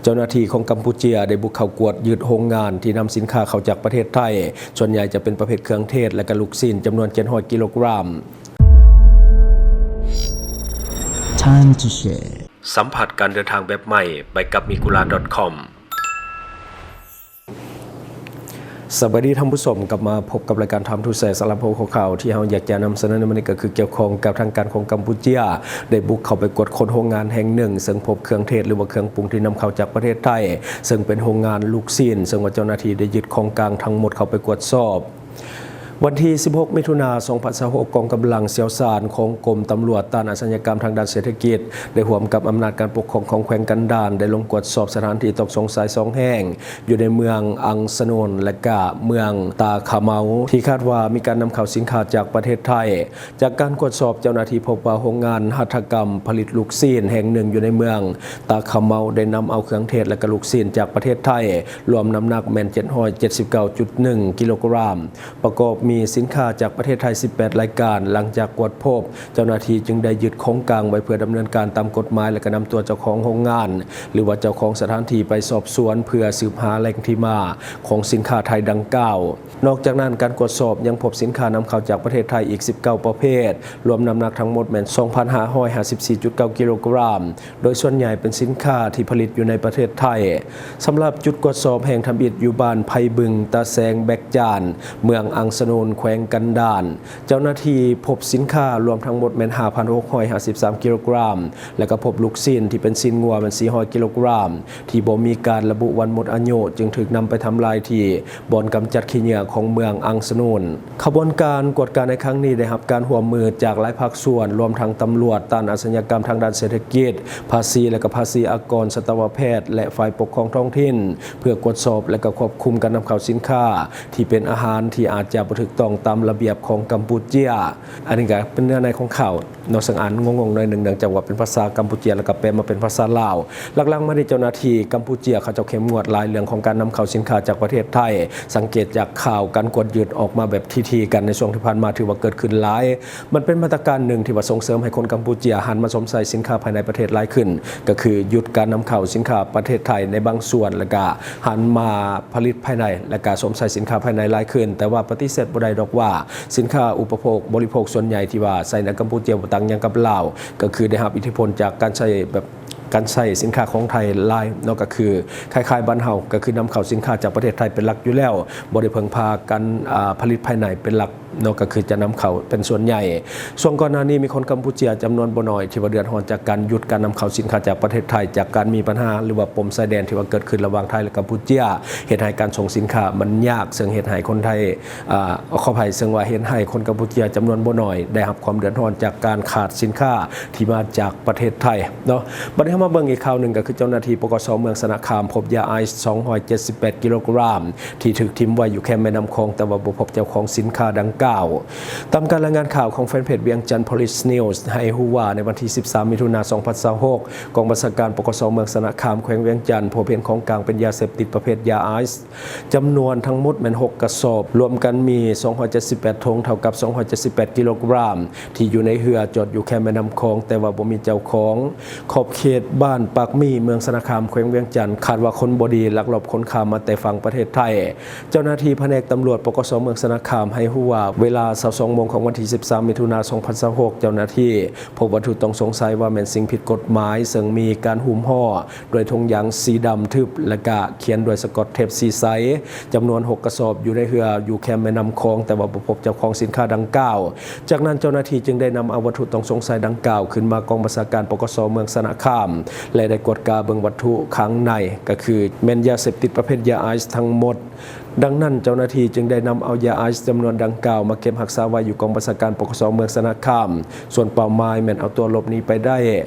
ເຈົ້າໜ້າທີ່ຂອງກຳປູເຈຍໄດ້ບຸກເຂົ້າກວດຍຶດໂຮງງານທີ່ນຳສິນຄ້າເຂົ້າຈາກປະເທດໄທ, ສ່ວນໃຫຍ່ຈະເປັນປະເພດເຄື່ອງເທດ ແລະ ກະລູກຊີ້ນ ຈຳນວນເຈັດຮ້ອຍກິໂລກຣາມ. Time to share. ສຳຜັດການເດີນທາງແບບໃໝ່ ໄປກັບ Migura ດອດ ຄອມ. ສະບາຍດີທ່ານຜູ້ຊົມ, ກັບມາພົບກັບລາຍການ Time to Share. ສຳລັບຫົວຂໍ້ຂ່າວທີ່ເຮົາຢາກຈະນຳສະເໜີໃນມື້ນີ້ ກໍຄືກ່ຽວຂ້ອງກັບທາງການຂອງກຳປູເຈຍ ໄດ້ບຸກເຂົ້າໄປກວດຄົ້ນໂຮງງານແຫ່ງໜຶ່ງ ເຊິ່ງພົບເຄື່ອງເທດ ຫຼືວ່າເຄື່ອງປຸງທີ່ນຳເຂົ້າຈາກປະເທດໄທ, ເຊິ່ງເປັນໂຮງງານລູກຊີ້ນ, ເຊິ່ງວ່າເຈົ້າໜ້າທີ່ໄດ້ຍຶດຂອງກາງທັງໝົດເຂົ້າໄປກວດສອບ. ວັນທີສິບຫົກ ມິຖຸນາ ສອງພັນຊາວຫົກ, ກອງກຳລັງຊ່ຽວຊານຂອງກົມຕຳຫຼວດຕ້ານອາຊະຍາກຳທາງດ້ານເສດຖະກິດ ໄດ້ຮ່ວມກັບອຳນາດການປົກຄອງຂອງແຂວງກັນດານ ໄດ້ລົງກວດສອບສະຖານທີ່ຕ້ອງສົງໄສສອງແຫ່ງ ຢູ່ໃນເມືອງອັງສະນູນ ແລະ ກະເມືອງຕາຂະເມົາ ທີ່ຄາດວ່າມີການນຳເຂົ້າສິນຄ້າຈາກປະເທດໄທ. ຈາກການກວດສອບ, ເຈົ້າໜ້າທີ່ພົບວ່າໂຮງງານຫັດຖະກຳຜະລິດລູກຊີ້ນແຫ່ງໜຶ່ງຢູ່ໃນເມືອງຕາຂະເມົາ ໄດ້ນຳເອົາເຄື່ອງເທດ ແລະ ກະລູກຊີ້ນຈາກປະເທດໄທ ລວມນ້ຳໜັກແມ່ນເຈັດຮ້ອຍເຈັດສິບເກົ້າຈຸດໜຶ່ງກິໂລກຣາມ. ປະກອບມີສິນຄ້າຈາກປະເທດໄທສິບແປດລາຍການ. ຫຼັງຈາກກວດພົບ, ເຈົ້າໜ້າທີ່ຈຶ່ງໄດ້ຍຶດຂອງກາງໄວ້ເພື່ອດຳເນີນການຕາມກົດໝາຍ ແລະ ກະນຳຕົວເຈົ້າຂອງໂຮງງານ ຫຼືວ່າເຈົ້າຂອງສະຖານທີ່ໄປສອບສວນ ເພື່ອສືບຫາແຫຼ່ງທີ່ມາຂອງສິນຄ້າໄທດັ່ງກ່າວ. ນອກຈາກນັ້ນ, ການກວດສອບຍັງພົບສິນຄ້ານຳເຂົ້າຈາກປະເທດໄທອີກສິບເກົ້າປະເພດ, ລວມນ້ຳໜັກທັງໝົດແມ່ນສອງພັນຫ້າຮ້ອຍຫ້າສິບສີ່ຈຸດເກົ້າກິໂລກຣາມ. ໂດຍສ່ວນໃຫຍ່ເປັນສິນຄ້າທີ່ຜະລິດຢູ່ໃນປະເທດໄທ. ສຳລັບຈຸດກວດສອບແຫ່ງທຳອິດຢູ່ບ້ານໄຜ່ບຶງ ຕາແສງ ແບກຈານ ເມືອງອັງສະນູນ ແຂວງກັນດານ, ເຈົ້າໜ້າທີ່ພົບສິນຄ້າລວມທັງໝົດແມ່ນຫ້າພັນຫົກຮ້ອຍຫ້າສິບສາມກິໂລກຣາມ ແລະ ກໍພົບລູກຊີ້ນທີ່ເປັນຊີ້ນງົວແມ່ນສີ່ຮ້ອຍກິໂລກຣາມ ທີ່ບໍ່ມີການລະບຸວັນໝົດອາຍຸ ຈຶ່ງຖືກນຳໄປທຳລາຍທີ່ບ່ອນກຳຈັດຂີ້ເຫຍື້ອຂອງເມືອງອັງສະນູນ. ຂະບວນການກວດກາໃນຄັ້ງນີ້ໄດ້ຮັບການຮ່ວມມືຈາກຫຼາຍພາກສ່ວນ, ລວມທັງຕຳຫຼວດຕ້ານອາຊະຍາກຳທາງດ້ານເສດຖະກິດ, ພາສີ ແລະ ກໍພາສີອາກອນ, ສັດຕະວະແພດ ແລະ ຝ່າຍປົກຄອງທ້ອງຖິ່ນ ເພື່ອກວດສອບ ແລະ ກໍຄວບຄຸມການນຳເຂົ້າສິນຄ້າທີ່ເປັນອາຫານທີ່ອາດຈະບໍ່ຖືກຕ້ອງຕາມລະບຽບຂອງກຳປູເຈຍ. ອັນນີ້ກໍເປັນເນື້ອໃນຂອງຂ່າວເນາະ, ເຊິ່ງອ່ານງົງໆໜ້ອຍໜຶ່ງ ເນື່ອງຈາກວ່າເປັນພາສາກຳປູເຈຍ ແລ້ວກໍແປມາເປັນພາສາລາວ. ຫຼັກໆມານີ້ເຈົ້າໜ້າທີ່ກຳປູເຈຍເຂົາເຈົ້າເຂັ້ມງວດຫຼາຍເລື່ອງຂອງການນຳເຂົ້າສິນຄ້າຈາກປະເທດໄທ. ສັງເກດຈາກຂ່າວການກວດຍຶດອອກມາແບບຖີ່ໆກັນໃນຊ່ວງທີ່ຜ່ານມາ ຖືວ່າເກີດຂຶ້ນຫຼາຍ. ມັນເປັນມາດຕະການໜຶ່ງທີ່ວ່າສົ່ງເສີມໃຫ້ຄົນກຳປູເຈຍຫັນມາຊົມໃຊ້ສິນຄ້າພາຍໃນປະເທດຫຼາຍຂຶ້ນ, ກໍຄືຢຸດການນຳເຂົ້າສິນຄ້າປະເທດໄທໃນບາງສ່ວນ ແລ້ວກະຫັນມາຜະລິດພາຍໃນ ແລ້ວກະຊົມໃຊ້ສິນຄ້າພາຍໃນຫຼາຍຂຶ້ນ. ແຕ່ວ່າປະຕິເສດບໍ່ໄດ້ດອກວ່າ ສິນຄ້າອຸປະໂພກບໍລິໂພກສ່ວນໃຫຍ່ທີ່ວ່າໃຊ້ໃນກຳປູເຈຍບໍ່ຕ່າງຫຍັງກັບລາວ ກໍຄືໄດ້ຮັບອິດທິພົນຈາກການໃຊ້ແບບ ການໃຊ້ສິນຄ້າຂອງໄທຫຼາຍເນາະ, ກໍຄືຄ້າຍໆບ້ານເຮົາ ກໍຄືນຳເຂົ້າສິນຄ້າຈາກປະເທດໄທເປັນຫຼັກຢູ່ແລ້ວ, ບໍ່ໄດ້ເພິ່ງພາການ ອ່າ ຜະລິດພາຍໃນເປັນຫຼັກເນາະ, ກໍຄືຈະນຳເຂົ້າເປັນສ່ວນໃຫຍ່. ຊ່ວງກ່ອນໜ້ານີ້ມີຄົນກຳປູເຈຍຈຳນວນບໍ່ໜ້ອຍທີ່ວ່າເດືອດຮ້ອນຈາກການຢຸດການນຳເຂົ້າສິນຄ້າຈາກປະເທດໄທ ຈາກການມີບັນຫາ ຫຼືວ່າປົມຊາຍແດນທີ່ວ່າເກີດຂຶ້ນລະຫວ່າງໄທ ແລະ ກຳປູເຈຍ, ເຮັດໃຫ້ການສົ່ງສິນຄ້າມັນຍາກ, ເຊິ່ງເຮັດໃຫ້ຄົນໄທ ອ່າ ຂໍອະໄພ, ເຊິ່ງວ່າເຮັດໃຫ້ຄົນກຳປູເຈຍຈຳນວນບໍ່ໜ້ອຍໄດ້ຮັບຄວາມເດືອດຮ້ອນຈາກການຂາດສິນຄ້າທີ່ມາຈາກປະເທດໄທເນາະ. ບັດນີ້ເຮົາມາເບິ່ງອີກຂ່າວໜຶ່ງ, ກໍຄືເຈົ້າໜ້າທີ່ ປກສ ເມືອງຊະນະຄາມ ພົບຢາໄອສ໌ ສອງຮ້ອຍເຈັດສິບແປດກິໂລກຣາມ ທີ່ຖືກຖິ້ມໄວ້ຢູ່ແຄມແມ່ນ້ຳຂອງ ແຕ່ວ່າບໍ່ພົບເຈົ້າຂອງສິນຄ້າດັ່ງກ່າວ. ຕາມການລາຍງານຂ່າວຂອງແຟນເພຈວຽງຈັນ Police News ໃຫ້ຮູ້ວ່າ ໃນວັນທີສິບສາມ ມິຖຸນາ ສອງພັນຊາວຫົກ, ກອງບັນຊາການ ປກສ ເມືອງຊະນະຄາມ ແຂວງວຽງຈັນ ພົບເຫັນຂອງກາງເປັນຢາເສບຕິດປະເພດຢາໄອສ໌ ຈຳນວນທັງໝົດແມ່ນຫົກກະສອບ, ລວມກັນມີສອງຮ້ອຍເຈັດສິບແປດຖົງ ເທົ່າກັບສອງຮ້ອຍເຈັດສິບແປດກິໂລກຣາມ ທີ່ຢູ່ໃນເຮືອຈອດຢູ່ແຄມແມ່ນ້ຳຂອງ ແຕ່ວ່າບໍ່ມີເຈົ້າຂອງ. ຂອບເຂດບ້ານປາກໝີ່ ເມືອງຊະນະຄາມ ແຂວງວຽງຈັນ ຄາດວ່າຄົນບໍ່ດີລັກລອບຂົນຂ້າມມາແຕ່ຝັ່ງປະເທດໄທ. ເຈົ້າໜ້າທີ່ພະແນກຕຳຫຼວດ ປກສ ເມືອງຊະນະຄາມ ໃຫ້ຮູ້ວ່າ ເວລາຊາວສອງໂມງຂອງວັນທີສິບສາມ ມິຖຸນາ ສອງພັນຊາວຫົກ ເຈົ້າໜ້າທີ່ພົບວັດຖຸຕ້ອງສົງໄສວ່າແມ່ນສິ່ງຜິດກົດໝາຍ ເຊິ່ງມີການຫຸ້ມຫໍ່ ດ້ວຍຖົງຢາງສີດຳທຶບ ແລະກະຂຽນດ້ວຍສະກອດເທບສີໃສ ຈຳນວນຫົກກະສອບ ຢູ່ໃນເຮືອຢູ່ແຄມແມ່ນ້ຳຂອງ, ແຕ່ວ່າບໍ່ພົບເຈົ້າຂອງສິນຄ້າດັ່ງກ່າວ. ຈາກນັ້ນເຈົ້າໜ້າທີ່ຈຶ່ງໄດ້ນຳເອົາວັດຖຸຕ້ອງສົງໄສດັ່ງກ່າວຂຶ້ນມາກອງບັນຊາການ ປກສ ເມືອງຊະນະຄາມ ແລະໄດ້ກວດກາເບິ່ງວັດຖຸຂ້າງໃນ ກໍຄືແມ່ນຢາເສບຕິດປະເພດຢາໄອສ໌ທັງໝົດ. ດັ່ງນັ້ນເຈົ້າໜ້າທີ່ຈຶ່ງໄດ້ນຳເອົາຢາໄອສ໌ຈຳນວນດັ່ງກ່າວມາເກັບຮັກສາໄວ້ຢູ່ກອງບັນຊາການ ປກສ ເມືອງຊະນະຄາມ, ສ່ວນເປົ້າໝາຍແມ່ນເອົາຕົວຫຼົບໜີໄປໄດ້.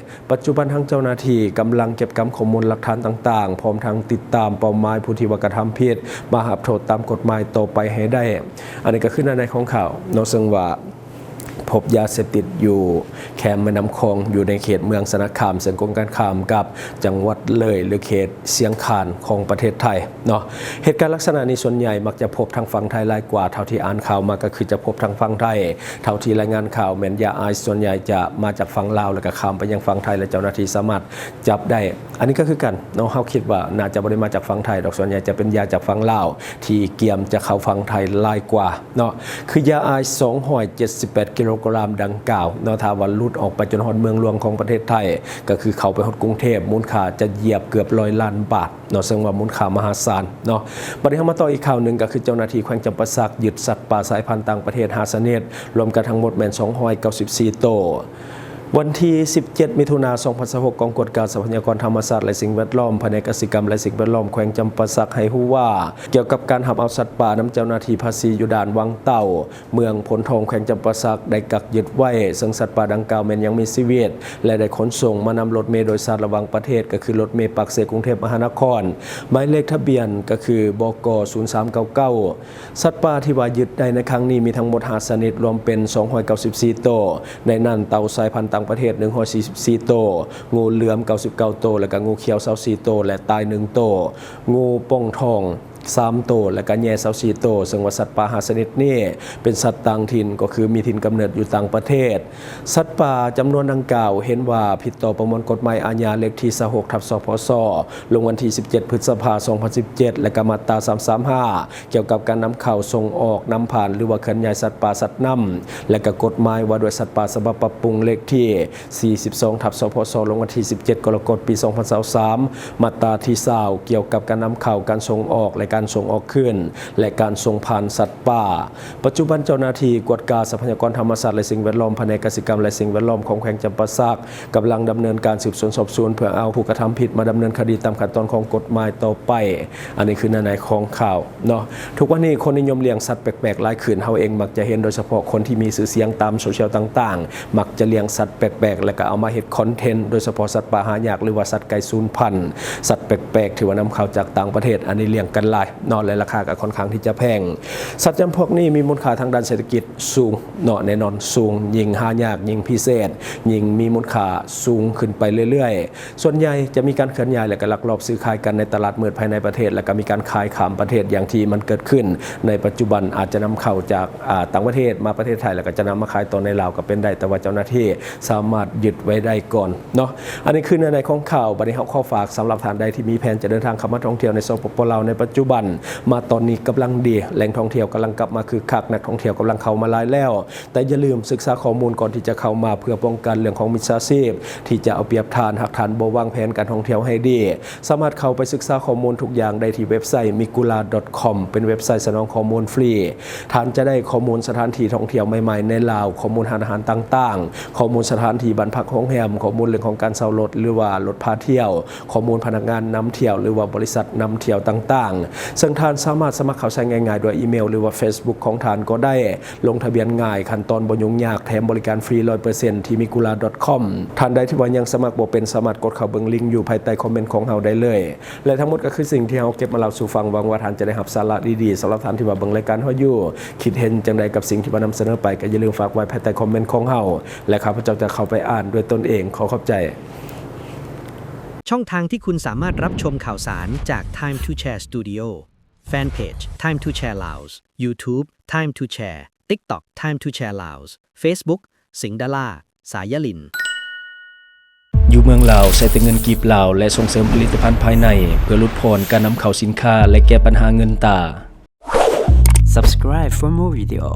ປັດຈຸບັນທາງເຈົ້າໜ້າທີ່ກຳລັງເກັບກຳຂໍ້ມູນຫຼັກຖານຕ່າງໆ ພ້ອມທັງຕິດຕາມເປົ້າໝາຍຜູ້ທີ່ວ່າກະທຳຜິດມາຮັບໂທດຕາມກົດໝາຍຕໍ່ໄປໃຫ້ໄດ້. ອັນນີ້ກໍຄືໃນ ໃນຂອງຂ່າວເນາະ, ເຊິ່ງວ່າພົບຢາເສບຕິດຢູ່ແຄມແມ່ນ້ຳຂອງ ຢູ່ໃນເຂດເມືອງຊະນະຄາມ ເຊິ່ງກົງກັນຂ້າມກັບຈັງຫວັດເລີຍ ຫຼື ເຂດຊຽງຄານຂອງປະເທດໄທເນາະ. ເຫດການລັກສະນະນີ້ສ່ວນໃຫຍ່ມັກຈະພົບທາງຝັ່ງໄທຫຼາຍກວ່າ, ເທົ່າທີ່ອ່ານຂ່າວມາກໍຄືຈະພົບທາງຝັ່ງໄທ. ເທົ່າທີ່ລາຍງານຂ່າວແມ່ນຢາໄອສ໌ສ່ວນໃຫຍ່ຈະມາຈາກຝັ່ງລາວ ແລ້ວກໍຂ້າມໄປຍັງຝັ່ງໄທ ແລະ ເຈົ້າໜ້າທີ່ສາມາດຈັບໄດ້ ອັນນີ້ກໍຄືກັນເນາະ ເຮົາຄິດວ່າໜ້າຈະບໍ່ໄດ້ມາຈາກຝັ່ງໄທດອກ, ສ່ວນໃຫຍ່ຈະເປັນຢາຈາກຝັ່ງລາວທີ່ກຽມຈະເຂົ້າຝັ່ງໄທຫຼາຍກວ່າເນາະ. ຄືຢາໄອສ໌ສອງຮ້ອຍເຈັດສິບແປດກິໂລກຣາມດັ່ງກ່າວເນາະ, ຖ້າວ່າຫຼຸດອອກໄປຈົນຮອດເມືອງຫຼວງຂອງປະເທດໄທ ກໍຄືເຂົ້າໄປຮອດກຸງເທບ, ມູນຄ່າຈະຢຽບເກືອບຮ້ອຍລ້ານບາດເນາະ, ເຊິ່ງວ່າມູນຄ່າມະຫາສານເນາະ. ບັດນີ້ເຮົາມາຕໍ່ອີກຂ່າວໜຶ່ງ, ກໍຄືເຈົ້າໜ້າທີ່ແຂວງຈຳປາສັກຍຶດສັດປ່າສາຍພັນຕ່າງປະເທດຫ້າຊະນິດ, ລວມກັນທັງໝົດແມ່ນສອງຮ້ອຍເກົ້າສິບສີ່ໂຕ. ວັນທີສິບເຈັດ ມິຖຸນາ ສອງພັນຊາວຫົກ ກອງກວດກາຊັບພະຍາກອນທຳມະຊາດ ແລະ ສິ່ງແວດລ້ອມ, ພະແນກກະສິກຳ ແລະ ສິ່ງແວດລ້ອມ ແຂວງຈຳປາສັກ ໃຫ້ຮູ້ວ່າ ກ່ຽວກັບການຮັບເອົາສັດປ່ານຳເຈົ້າໜ້າທີ່ພາສີຢູ່ດ່ານວັງເຕົ້າ ເມືອງໂພນທອງ ແຂວງຈຳປາສັກ ໄດ້ກັກຍຶດໄວ້, ເຊິ່ງສັດປ່າດັ່ງກ່າວແມ່ນຍັງມີຊີວິດ ແລະ ໄດ້ຂົນສົ່ງມານຳລົດເມໂດຍສານລະຫວ່າງປະເທດ, ກໍຄືລົດເມປາກເຊ ກຸງເທບມະຫານະຄອນ, ໝາຍເລກທະບຽນກໍຄື ບກ ສູນສາມເກົ້າເກົ້າ. ສັດປ່າທີ່ວ່າຍຶດໄດ້ໃນຄັ້ງນີ້ມີທັງໝົດຫ້າຊະນິດ, ລວມເປັນສອງຮ້ອຍເກົ້າສິບສີ່ໂຕ, ໃນນັ້ນເຕົ່າສາຍພັນຕ່າງປະເທດໜຶ່ງຮ້ອຍສີ່ສິບສີ່ໂຕ, ງູເຫຼືອມເກົ້າສິບເກົ້າໂຕ ແລະ ກະງູຂຽວຊາວສີ່ໂຕ ແລະ ຕາຍໜຶ່ງໂຕ, ງູປ່ອງທອງສາມໂຕ ແລະ ກະແຍຊາວສີ່ໂຕ, ເຊິ່ງວ່າສັດປ່າຫ້າຊະນິດນີ້ເປັນສັດຕ່າງຖິ່ນ, ກໍຄືມີຖິ່ນກຳເນີດຢູ່ຕ່າງປະເທດ. ສັດປ່າຈຳນວນດັ່ງກ່າວເຫັນວ່າຜິດຕໍ່ປະມວນກົດໝາຍອາຍາເລກທີຊາວຫົກ ທັບ ສພຊ ລົງວັນທີສິບເຈັດ ພຶດສະພາ ສອງພັນສິບເຈັດ ແລະ ກະມາດຕາສາມສາມຫ້າ ກ່ຽວກັບການນຳເຂົ້າ, ສົ່ງອອກ, ນຳຜ່ານ ຫຼື ວ່າເຄື່ອນຍ້າຍສັດປ່າ, ສັດນ້ຳ ແລະ ກະກົດໝາຍວ່າດ້ວຍສັດປ່າ ສະບັບປັບປຸງເລກທີສີ່ສິບສອງ ທັບ ສພຊ ລົງວັນທີສິບເຈັດ ກໍລະກົດ ປີສອງພັນຊາວສາມ ມາດຕາທີຊາວ ກ່ຽວກັບການນຳເຂົ້າ, ການສົ່ງອອກ ແລະ ການສົ່ງອອກຄືນ ແລະ ການສົ່ງຜ່ານສັດປ່າ. ປັດຈຸບັນເຈົ້າໜ້າທີ່ກວດກາຊັບພະຍາກອນທຳມະຊາດ ແລະ ສິ່ງແວດລ້ອມ, ພະແນກກະສິກຳ ແລະ ສິ່ງແວດລ້ອມຂອງແຂວງຈຳປາສັກ ກຳລັງດຳເນີນການສືບສວນສອບສວນ ເພື່ອເອົາຜູ້ກະທຳຜິດມາດຳເນີນຄະດີຕາມຂັ້ນຕອນຂອງກົດໝາຍຕໍ່ໄປ. ອັນນີ້ຄືເນື້ອໃນຂອງຂ່າວເນາະ. ທຸກວັນນີ້ຄົນນິຍົມລ້ຽງສັດແປກໆຫຼາຍຂຶ້ນ. ເຮົາເອງມັກຈະເຫັນ ໂດຍສະເພາະຄົນທີ່ມີຊື່ສຽງຕາມໂຊຊຽວຕ່າງໆ ມັກຈະລ້ຽງສັດແປກໆ ແລະ ກະເອົາມາເຮັດຄອນເທັນ, ໂດຍສະເພາະສັດປ່າຫາຍາກ ຫຼື ວ່າສັດໄກສູນພັນ, ສັດແປກໆທີ່ວ່ານຳເຂົ້າຈາກຕ່າງປະເທດ, ອັນນີ້ລ້ຽງກັນຫຼາຍເນາະ ແລະ ລາຄາກໍຄ່ອນຂ້າງທີ່ຈະແພງ. ສັດຈຳພວກນີ້ມີມູນຄ່າທາງດ້ານເສດຖະກິດສູງເນາະ, ແນ່ນອນສູງ, ຍິ່ງຫາຍາກ, ຍິ່ງພິເສດ, ຍິ່ງມີມູນຄ່າສູງຂຶ້ນໄປເລື້ອຍໆ. ສ່ວນໃຫຍ່ຈະມີການເຄື່ອນຍ້າຍ ແລະ ກະລັກລອບຊື້ຂາຍກັນໃນຕະຫຼາດມືດພາຍໃນປະເທດ ແລະ ກະມີການຂາຍຂ້າມປະເທດ ຢ່າງທີ່ມັນເກີດຂຶ້ນໃນປັດຈຸບັນ. ອາດຈະນຳເຂົ້າຈາກ ອາ ຕ່າງປະເທດມາປະເທດໄທ ແລ້ວກໍຈະນຳມາຂາຍຕໍ່ໃນລາວກໍເປັນໄດ້, ແຕ່ວ່າເຈົ້າໜ້າທີ່ສາມາດຍຶດໄວ້ໄດ້ກ່ອນເນາະ. ອັນນີ້ຄືເນື້ອໃນຂອງຂ່າວ. ບັດນີ້ເຮົາຂໍຝາກສຳລັບທ່ານໃດທີ່ມີແຜນຈະເດີນທາງເຂົ້າມາທ່ອງທ່ຽວໃນ ສປປ ລາວ ໃນປັດຈຸບັນ, ມາຕອນນີ້ກຳລັງດີ, ແຫຼ່ງທ່ອງທ່ຽວກຳລັງກັບມາຄຶກຄັກ, ນັກທ່ອງທ່ຽວກຳລັງເຂົ້າມາຫຼາຍແລ້ວ. ແຕ່ຢ່າລືມສຶກສາຂໍ້ມູນກ່ອນທີ່ຈະເຂົ້າມາ ເພື່ອປ້ອງກັນເລື່ອງຂອງມິດສາຊີບທີ່ຈະເອົາປຽບທ່ານ ຫາກທ່ານບໍ່ວາງແຜນການທ່ອງທ່ຽວໃຫ້ດີ. ສາມາດເຂົ້າໄປສຶກສາຂໍ້ມູນທຸກຢ່າງໄດ້ທີ່ເວັບໄຊ migula.com ເປັນເວັບໄຊສະໜອງຂໍ້ມູນຟຣີ. ທ່ານຈະໄດ້ຂໍ້ມູນສະຖານທີ່ທ່ອງທ່ຽວໃໝ່ໆໃນລາວ, ຂໍ້ມູນຮ້ານອາຫານຕ່າງໆ, ຂໍ້ມູນສະຖານທີ່ບ້ານພັກໂຮງແຮມ, ຂໍ້ມູນເລື່ອງຂອງການເຊົ່າລົດ ຫຼືວ່າລົດພາທ່ຽວ, ຂໍ້ມູນພະນັກງານນຳທ່ຽວ ຫຼືວ່າບໍລິສັດນຳທ່ຽວຕ່າງໆ. ເຊິ່ງທ່ານສາມາດສະໝັກເຂົ້າໃຊ້ງ່າຍໆດ້ວຍອີເມວ ຫຼືວ່າເຟສບຸກຂອງທ່ານກໍໄດ້. ລົງທະບຽນງ່າຍ, ຂັ້ນຕອນບໍ່ຫຍຸ້ງຍາກ, ແຖມບໍລິການຟຣີ ຮ້ອຍເປີເຊັນ ທີ່ migula.com. ທ່ານໃດທີ່ວ່າຍັງສະໝັກບໍ່ເປັນ ສາມາດກົດເຂົ້າເບິ່ງລິງຢູ່ພາຍໃຕ້ຄອມເມັນຂອງເຮົາໄດ້ເລີຍ. ແລະ ທັງໝົດກໍຄືສິ່ງທີ່ເຮົາເກັບມາເລົ່າສູ່ຟັງ. ຫວັງວ່າທ່ານຈະໄດ້ຮັບສາລະດີໆ. ສຳລັບທ່ານທີ່ວ່າເບິ່ງລາຍການເຮົາຢູ່, ຄິດເຫັນຈັ່ງໃດກັບສິ່ງທີ່ວ່ານຳສະເໜີໄປ, ກໍຢ່າລືມຝາກໄວ້ພາຍໃຕ້ຄອມເມັນຂອງເຮົາ ແລະ ຂ້າພະເຈົ້າຈະເຂົ້າໄປອ່ານດ້ວຍຕົນເອງ. ຂໍຂອບໃຈ. ຊ່ອງທາງທີ່ຄຸນສາມາດຮັບຊົມຂ່າວສານຈາກ Time to Share Studio, Fanpage Time to Share Laos, YouTube Time to Share, TikTok Time to Share Laos, Facebook ສິງດາລາ ສາຍາລິນ. ຢູ່ເມືອງລາວໃຊ້ແຕ່ເງິນກີບລາວ ແລະ ສົ່ງເສີມຜະລິດຕະພັນພາຍໃນ ເພື່ອຫຼຸດຜ່ອນການນຳເຂົ້າສິນຄ້າ ແລະ ແກ້ບັນຫາເງິນຕາ. Subscribe for more video.